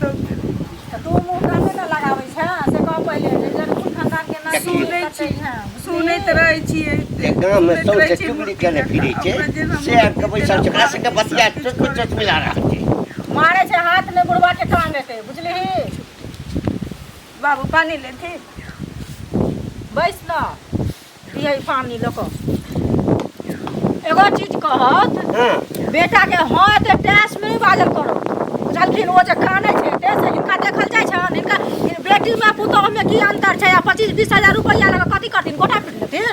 तऽ तऽ तू मुँह कान नहि ने लगाबै छह से कह पहिले जे जरूर खानदान के नाम सुनै छी सुनैत रहै छियै जे गाममे सुनैत रहै सौंसे छियै चुगली केने फिरै छै अपना जेना से आबि कऽ बैसल छै ओकरा सबके बतिया चुटकुल चुटकुला रहल छै मारे छै हाथ में बुढ़वा के कान हेतै बुझलिही बाबू पानी लेथिन बैस न दियै पानी लऽ कऽ एगो चीज कहत हँ बेटा के हाँ एते टैस में नहीं बाजल करो बुझलखिन ओ जे कानै छै एते से हिनका देखल जाइ छनि हिनका बेटी में पुतोह में की अंतर छै आ 25-20 हजार रुपैआ लगा कथी करथिन गोटा पीट लेथिन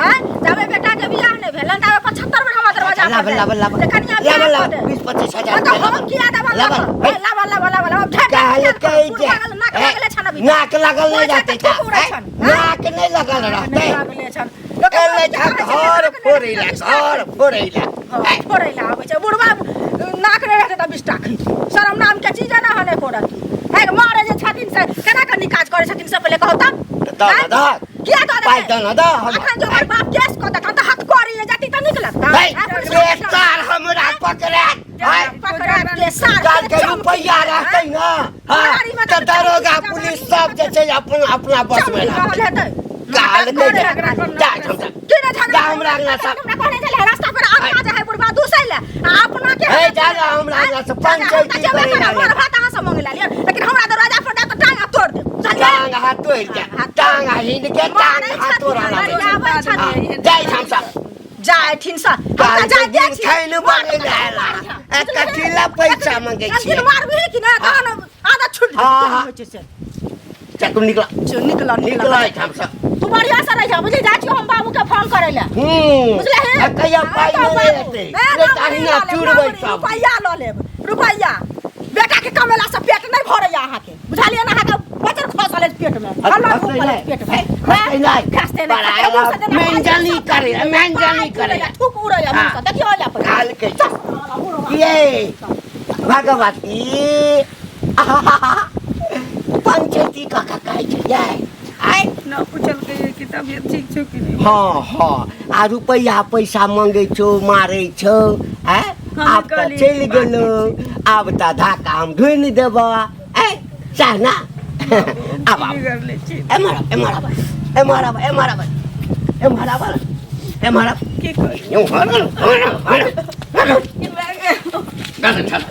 आँय जाबे बेटा के बियाह नहि भेलन ताबे 75 बेर हमरा दरवाजा लाबे पर लाबे लाबे जे कनिया लाबे बियाह कऽ लाबे दे। 20-25 हजार हाँ, तऽ रुपैआ हम किया देबऽ लाबे लाबऽ हे, लाबऽ लाबऽ लाबऽ लाबऽ ढेर कहलकै जे पागल नाक हे, लागले छन अभी नाक लागल नहि ओइ छै रहतै तऽ ठीक उड़ै तऽ छन, नाक नहि लागल रहतै लागले छन एलै तऽ घर फोड़ै लए घर फोड़ै लए हाँ, फोड़ै लए आबै छै बुढ़वा नाक नहि रहतै तऽ बिष्टा खैतै शरम नाम के चीज ना हने कोरत है मारे जे छथिन से केना कनी काज करै छथिन से पहिले कहू तऽ दऽ दऽ दऽ किया दऽ पाइ देबै दऽ ने दऽ हमरा अखन जो ओकर बाप केस कऽ देतन तऽ हथ करी जाती तऽ नीक लगता है, से सार हमरा पकड़ायत है पकड़ा के सार काल के रुपैआ रहतै ने हाँ तऽ दरोगा पुलिस सब जे छै अपना अपना बस में रहतै हेतै काल के जा जा हमरा के ना झगड़ा जा हमरा अंगना से। हमरा कहने छलै रास्ता पर आगा जे है बुढ़वा दूसै ले आ अपना के हे, जा जा हमरा अंगना से पंचायती करे करे ला। मर भात अहाँ से मंगे ला लिअ लेकिन हमरा दरवाजा पर जा तऽ टांग हाथ तोड़ देब बुझलियै टांग हाथ तोड़ि दे टांग हिन के टांग हाथ तोड़ा लागै छै। आबै छथिन जाइ हम सब जा एठिन से हम काल तऽ के जाइते दिन छी खाइ बनै लए आएला आ कथी ला पैसा मंगै एक छियै दिन मारबही कि ना तहन आदत छूट हाँ, हाँ। होइ छै से चल तुम निकला चल निकल निकल निकला एहिठाम से तू बढ़िया से रहिह बुझली जाइ छियौ हम बाबू के फोन करै लए हूँ बुझले हे आ कहिया पाइ नहि हेतै नहि तऽ अहिना चुरबै सब रुपैआ लऽ लेब रुपैआ बेटा के कमेला से पेट नहि भरैया अहाँके बुझलियै ने अहाँके बजर खसल अछि पेट में हल्ला खसतै धूप नहि। पेट में खसतै नहि। खसतै बड़ा नहि मेंजनी करे, मेंजनी करे। थूक उड़ैया मुँह से देखियौ ओला पर काल के ये भगवती पंचायती काका कहै छै ये आय न पूछलकै कि तबियत ठीक छौ कि नहि हाँ हाँ आ रुपैआ पैसा मंगै छौ मारै छौ आय हम आब तऽ कहलियै चलि कि गेलौ आब तऽ धाका हम ढूँढि देबऽ आय सएह ने आब आब बिगड़ले छी एम्हर आब एम्हर आब एम्हर आब एम्हर आब एम्हर आब एम्हर आब की करी यौ हर हर हर हर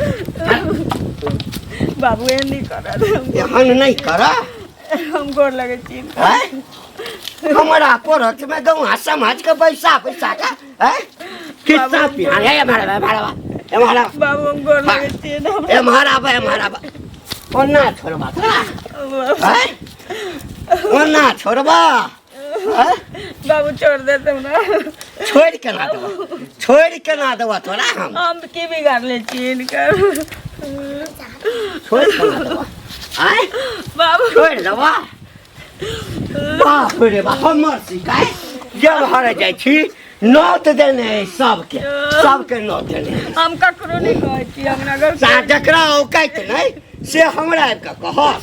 बाबू एहन नहि करत एहन नहि कर हम गोर लगै छी आँय? हमरा पड़त में गौआ समाज के पैसा पैसा का आँय? कितना पिहान है एम्हर आब, एम्हर आब, एम्हर आब, बाबू हम गोर लगै छी एम्हर आब एम्हर आब ओना छोड़बा तोरा आँय? ओना छोड़बा आँय? बाबू छोड़ देते हमरा छोड़ि केना देबा छोड़ि केना देबा तोरा हम हम की बिगाड़ले छी हिनकर छोड़ि केना देबा आँय बाबू छोड़ि देबा बाप रे बाप हमर शिकायत जब हर जाइ छी नोत देने अइ सबके सबके नोत देने अइ। हम ककरो नहि कहै छी हम नगर सा जकरा औकाइत नहि से हमरा आबि कऽ कहत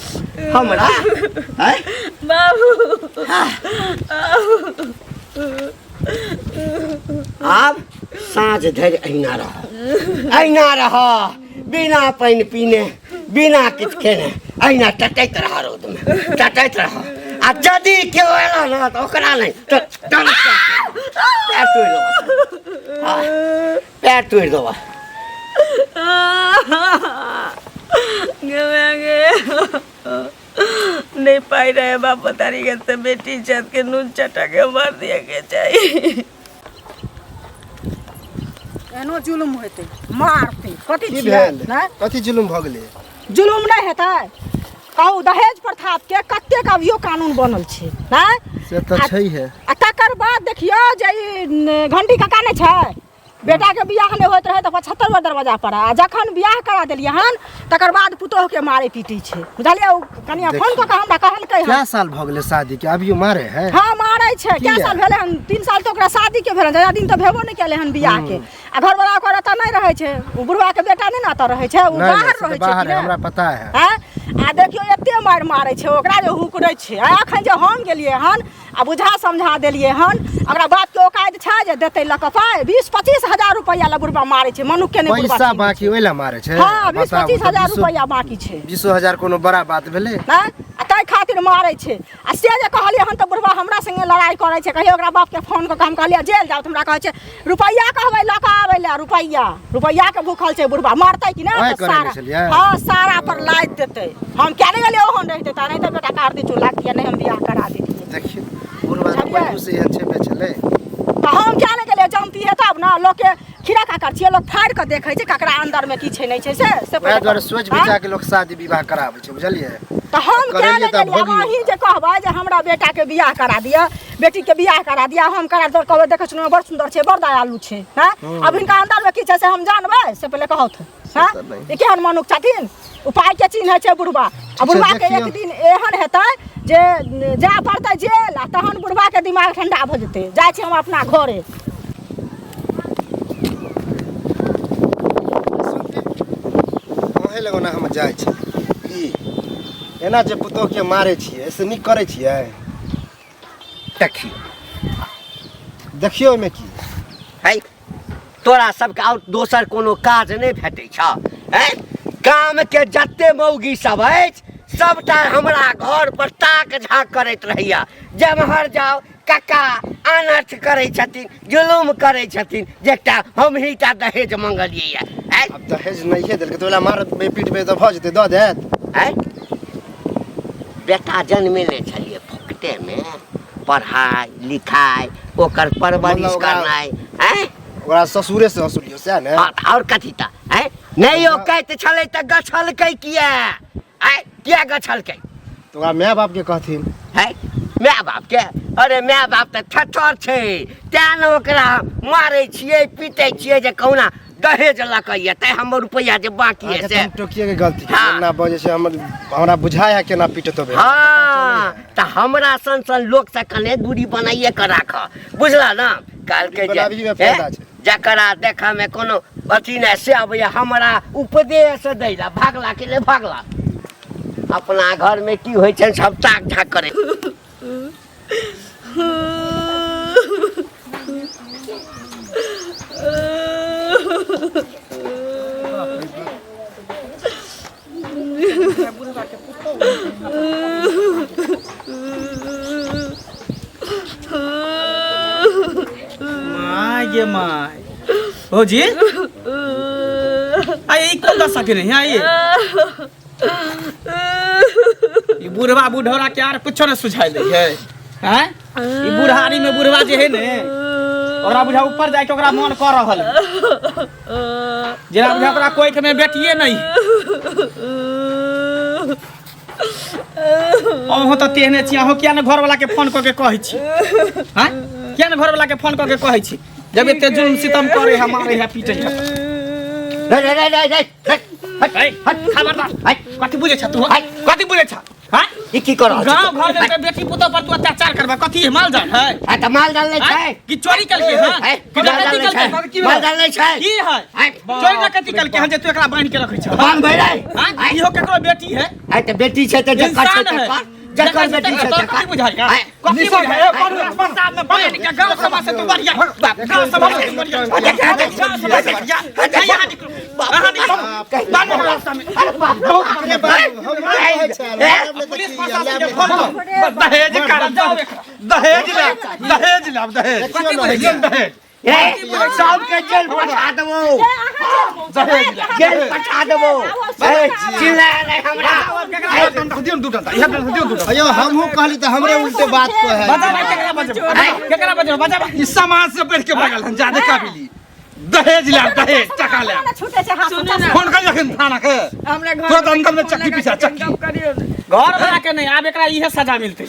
हमरा आँय? बाबू आब साँझ धरि अहिना रह अहिना रह बिना पानि पीने बिना किछु खेने अहिना टटैत रह रौदमे टटैत रह आ यदि केओ एला ने तऽ ओकरा नहि तऽ पैर तोड़ि देबऽ हाँ, पैर तोड़ि देबऽ गे गे नहीं पाई रहे बाप तारी के तो बेटी इज्जत के नून चटा के मार दिया के चाहिए एहनो जुलुम हेतै मारतै कथी की छियै भेल नहि कथी जुलुम भऽ गेलै जुलुम नहि हेतै कहू दहेज प्रथा के कतेक अभियो कानून बनल छै नहि से तऽ छैहे आ तकर बाद देखियौ जे ई घंटी काका नहि छै बेटाके बियाह नहि होइत रहै तऽ 75 बेर दरवाजा पर आ जखन बियाह करा देलियै हन तकर बाद पुतोहके मारै पीटै छै बुझलियै ओ कनिया फोन कऽ कऽ हमरा कहलकै हन क्या साल भऽ गेलै शादी के अभियो मारे है हाँ मारै छै किया? कै साल भेलै हन 3 साल तऽ ओकरा शादी के भेलै ज्यादा दिन तऽ भेबो नहि केलै हन बियाह के आ घरवला ओकर एतऽ नहि रहै छै ओ बुढ़वा के बेटा नहि ने एतऽ रहै छै ओ नहीं बाहर नहीं से रहै तऽ छै बाहर कि है ने? हमरा पता है आँय? आ देखियौ एते मारि मारै छै ओकरा जे हुकरै छै आ एखन जे हम गेलियै हन आ बुझा समझा देलियै हन। ओकरा बापके औकात छै जे देतै लऽ कऽ पाइ? 20-25 हजार रुपैआ लए बुढ़बा मारै छै मनुखके, नहि बुढ़बा पैसा चिन्है बाकी छै। ओहि लए मारे छै? हँ, 20 बताबू 25 तऽ हजार रुपैआ बाकी छै। 20,000 कोनो बड़ा बात भेलै? आँय? आ ताहि खातिर मारै छै। आ से जे कहलियै हन तऽ बुढ़बा हमरा संगे लड़ाइ करै छै, कहियो ओकरा बापके फोन कऽ कऽ हम कहलियै जेल जाउ तऽ हमरा कहै छै रुपैआ कहबै लऽ कऽ आबै लए। रुपैआ रुपैआके भूखल छै बुढ़बा, मारतै कि नहि? ओहे तऽ करै सारा छलियै? हँ, सारा पर लादि देतै। हम किया नहि गेलियै? ओहन रहितै तऽ नहि तऽ बेटा कार्तिक चूल्हा किया नहि हम बियाह करा दैतियै। देखियौ, बुढ़बा तऽ बुझलियै? पहिलू से एहन छेबे छलै। तऽ हम किया नहि गेलियै? जनतियै तब ने। लोकके खीरा काकर छियै, लोक फाड़ि कऽ देखै छै ककरा अन्दरमे की छै नहि छै, से से वएह पहिले दुआरे कहू। सोच आँय? विचार के लोक शादी विवाह कराबै छै, बुझलियै? तऽ हम किया करेलियै नहि तऽ गेलियै? आब भोगियौ। अहीं जे कहबै जे हमरा बेटाके बियाह करा दिअ, बेटीके बियाह करा दिअ, हम करा दिअ, कहबै देखै सुनैमे बड़ सुन्दर छै, बड़ दयालु छै। हँ, आब हिनका अन्दरमे की छै से हम जानबै? से पहिले कहौथ। हँ, तऽ नहि। ई केहन मनुख छथिन? उपाय के चिन्है छै बुढ़बा। आ छै, बुढ़बाके देखियौ। एक दिन एहन हेतै जे जाय पड़तै जेल, आ तहन बुढ़बाके दिमाग ठंडा भऽ जेतै। जाइ छी हम अपना घरे। अहें लग ओना हम जाइ छी की एना जे पुतोहके मारै छियै से नीक करै छियै? देखियौ, देखियौ ओहिमे की है, तोरा सबके आओर दोसर कोनो काज नहि भेटै छौ? हैं, गामके जते मौगी सब अछि सबटा हमरा घर पर ताक झाँक करैत रहैया। जेम्हर जाउ, कक्का अनर्थ करै छथिन, जुलुम करै छथिन, जे एकटा हमही टा दहेज मंगलियै हैं। आब दहेज नहिए देलकै तऽ ओला मारबै पीटबै तऽ भऽ जेतै, दऽ देत? हैं, बेटा जनमेने छलियै फोकटेमे? पढ़ाइ लिखाइ, ओकर परवरिश मतलब ओकरा- करनाइ, हैं, ओकरा ससुरे से वसूलियौ सएह ने? हँ, तऽ आओर कथी तऽ? हैं, नहि औकाइत छलै तऽ गछलकै किया? आँय, किया गछलकै? तऽ ओकरा माय बापके कहथिन। है, माय बापके? अरे माय बाप तऽ ठठर छै, तेँ ने ओकरा मारै छियै पीटै छियै जे कहुना दहेज लऽ कऽ एतै, हमर रुपैआ जे बाकी है अहाँके से। तऽ हम टोकिए के गलती केलियै। हाँ। एना बजै छै, हमर हमरा बुझाय है केना पीटत होबै। हँ, तऽ हमरा सन सन लोकसँ कने दूरी बनाइए कऽ राख, बुझला ने? कहलकै दूरी बनाबही मे जे फायदा छै। जकरा देखऽमे कोनो अथी नहि से अबैया हमरा उपदेश दै लए। भागला कि नहि भागला? अपना घरमे की होइ छै सब ताक झाक करै। My गे my, भौजी, आ ई कोन दशा के नहीं आई? ई बुढ़वा बुढ़ौरा के आर कुछो न सुझाइ दै है? हैं, ई बुढ़ारी में बुढ़वा जे है ने, ओकरा बुझा ऊपर जाके ओकरा मन कर रहल है, जेना बुझा ओकरा कोइख में बेटिए नहीं। अहूँ तऽ तेहने छी। अहूँ किया ने घरवाला के फोन कऽ के कहै छी? हैं, किया ने घरवाला के फोन कऽ के कहै छी, जब एते जुल्म सितम करे है, मारे है, पीटे है? रे रे रे रे रे, हट। ए, हट। खबरदार! हट। कथी बुझै छ तू? हट। कथी बुझै छ? हैं, ई की कर रहल छी? गांव घर में बेटी पुतोह पर तू अत्याचार करबा? कथी है, माल जाल है? आ तऽ माल जाल नहि हैं? छै? कि चोरी केलकै हन? है, कि माल जाल डकैती नहि केलकै? छै, माल जाल नहि छै। की है? है, चोरी डकैती केलकै हन जे तू एकरा बान्हि के रखै छ? बान्हबै रे। हैं, इहो केकरो बेटी है? है, तऽ बेटी छै तऽ जकर छै इंसान है। तकर, जकर बेटी छै तोरा तकर। कथी बुझाइया? है, कथी बुझाइया? प्रसाद में बान्हि के गांव समाज से तू बढ़िया, गांव समाज से तू बढ़िया, गांव समाज से बढ़िया। नहीं, यहाँ निकलो, यहाँ निकलो, बान्हो रास्ता में। अरे बाप रे, बाप रे बाप, हमरा कहै छै, ए, पुलिस प्रशासन के फोन करो। दहेज कारण जाओ एकरा। दहेज ले, दहेज ले, दहेज। कथी बुझाइया? दहेज। ए, सबके जेल पठा देबो, जेल पठा देबो। ए, चिल्ला नहीं हमरा। दियौ दू डंडा, इएह डंडा दियौ, दू डंडा। अयो, हमहूँ कहली तऽ हमरे उल्टे बात कहै। बजा भाई, केकरा बजबो? केकरा बजबो? बजा भाई। ई समाज से बढ़ के भागल हन, जादे काबिली। दहेज ले, दहेज टका ले। छूटे छै हाथ। सुनू ने। फोन कर जखन थाना के। हमरा घर तुरंत अंदर में चक्की पिसा, चक्की। गप करियौ ने। घर वाला के नहीं, आब एकरा इहे सजा मिलतै।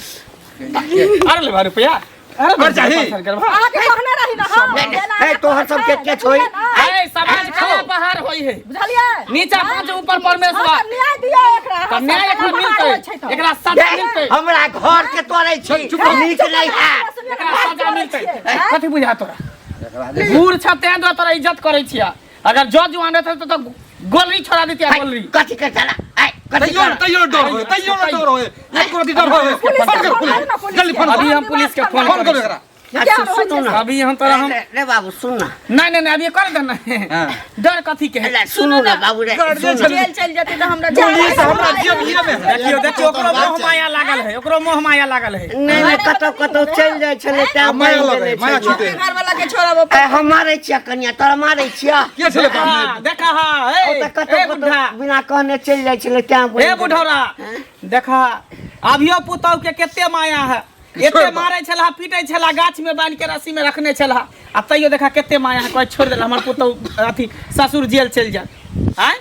अरे ले भाई रुपया, अरे कर चाही। अहाँके कहने रही ने हम। नहीं, नहीं, ए, तोहर सबके के छोइ? ए, समाज खड़ा बाहर होई है। बुझलियै? नीचा पांच, ऊपर परमेश्वर। हँ, तऽ न्याय दियौ एकरा। तऽ न्याय एकरा मिलतै, एकरा सजा मिलतै। हमरा घर के तोड़ै छी, नीक नहि हैत। एकरा सजा मिलतै। कथी बुझा तोरा? बूढ़ छ तें दुआरे तोरा इज्जत करै छियै। अगर जज जुआन रहतै तऽ गोली छोड़ा देतियै, गोली। कथी के चला? ऐ, कथी तैयो करब? तैयो डर होय, तैयो न डर होय, एको रति डर होय। पुलिस फोन के कर, फोन पुलिस करू ना, पुलिस जल्दी के। फोन अभी कर, हम पुलिस के फोन फोन करै करू छी। एकरा। अच्छा सुनू ना अभी हम तोरा हम रे रे बाबू सुन ना नहीं नहीं नहीं अभी कर दे ना हाँ। डर कथी के है ले, सुनू ना बाबू रे कर दे सुन ना। जेल चल जेतै तऽ हमरा पुलिस हमरा जेबिये में है। देखियो देखियो ओकरो मोह माया लागल है, ओकरो मोह माया लागल है। नहि नहि, कतौ कतौ चलि जाइ छलै तैं आ माया बनि लगै, गेलै माया छलै। छूटे। घर वाला के छोड़ब। ए, हम मारै छियै कनिया, तोरा मारै छियै। के छलै बाप? हाँ, देखा हाँ, ओ ए तऽ कतौ ए कतौ बुढ़ा, बिना कहने चलि जाइ छलै तैं बनि ए गेलै। बुढ़ौरा, देखा अभियो पुतहु के कते माया है। एते मारै छला, पीटै छला, गाछ में बांध के रस्सी में रखने छला, आ तैयो देखा कते माया है। कोई छोड़ देला हमर पुतहु अथी ससुर जेल चलि जात। आय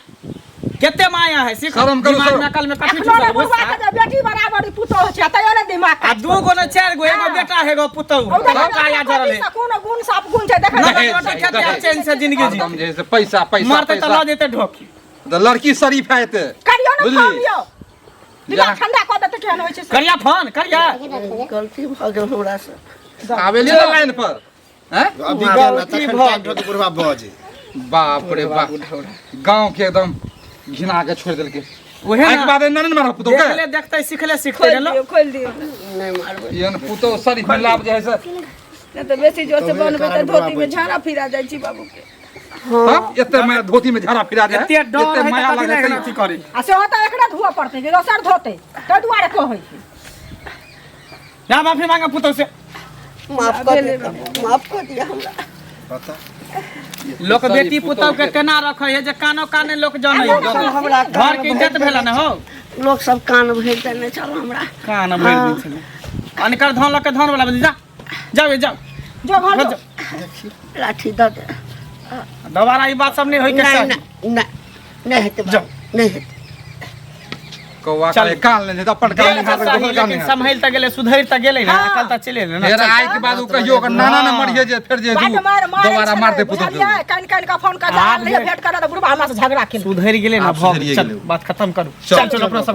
कते माया है सीख शरम करू, दिमाग शरम। में अकल में कथी एखनो ने ठुसल बुढ़वा के जे बेटी बराबर पुतोह छै, तैयो ने दिमाग आ दू गो ने चारि गो, एगो बेटा है एगो पुतहु औ देखा काया जरल है। कोनो गुण साफ गुण छै देखा। दहेज रोटी चाही, खेते आ दहेज। चैन से जिंदगी जी हरदम जे है से पैसा पैसा मरते तऽ पैसा। लऽ जेते ढोकी। तऽ लड़की शरीफ है एते। करियो ने बुझली? फोन यौ, दिमाग जा। ठंडा कऽ देतै। केहन होइ छै से। करिया फोन करिया। गलती भऽ गेल हमरा से। आबेलियै ने लाइन पर हैं? अभी गेल ना तखन टाइम ठोके बुढ़वा बजे। बाप रे बाप, गांव के एकदम घिना के छोड़ देलकै। उहे आइके ना बाद एना नहि ने मारब पुतहु के। देखले देखते सिखले सिखते खोलि ने दियौ, खोलि दियौ। नहि मारबै। एहन पुतहु शरीफ मिलाप जे है से नहि तऽ बेसी जोर से तबे बनबै तऽ कारण धोती में बुढ़ा झाड़ा फिरा जाइ छी बाबू के। हाँ, एते माया धोती में झाड़ा फिरा दे, एते डर एते है माया तऽ कथी लागै लए छै। अथी करी। आ सेहो तऽ एकरे धोअ पड़तै कि दोसर धोतै, ताहि दुआरे कहै छै। जा माफी मांगा पुतहु से। माफ कऽ दिअ, माफ कऽ दिअ हमरा। बता। लोक बेटी पुतहु के केना रखै है जे कानो काने लोक जानै है। हमरा घर के इज्जत भेल ने हो। लोक सब कान भरि देने छल हमरा। कान भरि दै छलै। अनकर धन लऽ के धन वाला जा जाओ जाओ जो घर जो। लाठी दऽ दे। दोबारा ई बात सब नहि होय के नहि चाही। नहि नहि नहि हेतै बाबू, नहि हेतै। कौआ चल। के कान लेने तऽ अपन कान गेल लेने तऽ तऽ सही, दोसर कान लेकिन लेने। सम्हलि तऽ गेलै, सुधरि तऽ गेलै ने, अकल तऽ चलि एलै ने। फेर आइ के बाद ओ कहियो ओकर नाना ने मरिहे जे फेर जे बड्ड मारि मारै दोबारा छलै, मारतै पुतहु के। बुझलियै? कानि कानि कऽ फोन कऽ आब जा रहल रहियै, भेंट करऽ तऽ बुढ़बा हमरा से झगड़ा केलकै। सुधरि गेलै ने, आब भऽ सुधरिये गेल। चल गेलै। बात खत्म करू, चल। चल चल अपना सब।